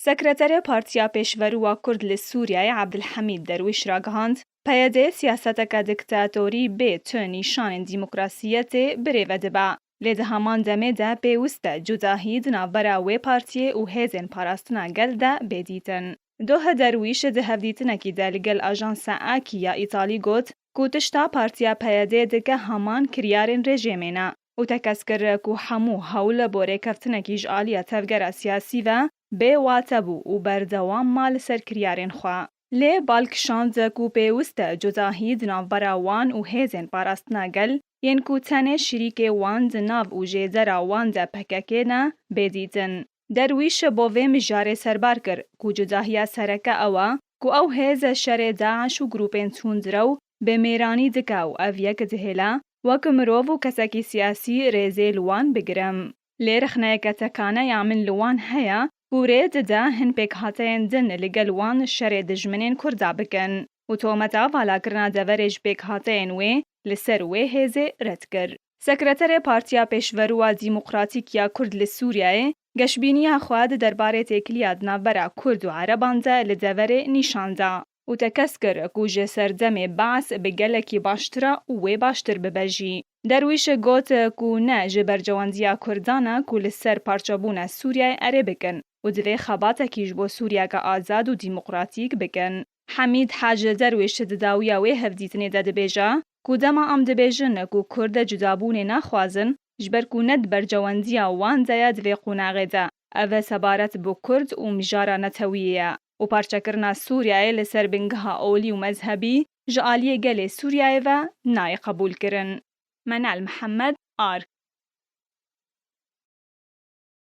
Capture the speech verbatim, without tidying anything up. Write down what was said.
Sekreterê Partiya Pêşverû a Kurd li Sûriyeyê Abdulhamîd Derwîş ragihand, P Y D siyaseteke diktatorî bê tu nîşanên demokrasiyetê birêve dibe. Lê di heman demê de pêwist e cudahî di navbera wê partiyê û hêzên parastina gel de bê dîtin. Dohe Derwîş di hevdîtinekî de li gel ajansa Akî ya Îtalî got ku tişta Partiya P Y D dike heman kiryarên rejîmê ne û tekez kir ku hemû hewl bo rêkeftinekî ji aliya tevgera siyasî ve bê wate bû û berdewam ma li ser kiryarên xwe. Lê bal kişand ku pêwist e cudahî di navbera wan û hêzên parastina gel yên ku tenê şirîkê wan di nav û jêdera wan de P K K ne, bê dîtin. Derwîş bo vê mijarê serbar kir ku cudahiya sereke ew e ku ew hêz şerê DAIŞ û grûpên tundrew bi mêranî dike û ev yek dihêle wek mirov û kesekî siyasî rêzê li wan bigirim. Lê rexneyeke tekane ya min li wan heye ku rê dide hin pêkhateyên din li gel wan şerê dijminên Kurda bikin û tometa valakirina deverê ji pêkhateyên wê li ser wê hêzê red kir. Sekreterê Partiya Pêşverû a Demokratîk ya Kurd li Sûriyeyê geşbîniya xwe di derbarê têkiliya di navbera Kurd û Ereban de li deverê nîşan da û tekez kir ku ji serdemê Baas bi gelekî baştir e û wê baştir bibe jî. Derwîş got ku ne ji berjewendiya Kurdan e ku li ser parçebûna Sûriyeyê erê bikin û divê xebatekî ji bo Sûriyeke azad û demokratîk bikin. Hemîd Hacî Derwîş di dawiya wê hevdîtinê de dibêje ku dema em dibêjin ku Kurd cudabûnê naxwazin, ji ber ku ne di berjewendiya wan de ye di vê qonaxê de. Ev sebaret bi Kurd û mijara netewiyê ye û parçekirina Sûriyeyê li ser bingeha olî û mezhebî ji aliyê gelê Sûriyeyê ve nayê qebûlkirin. Menal Mihemed, Ark.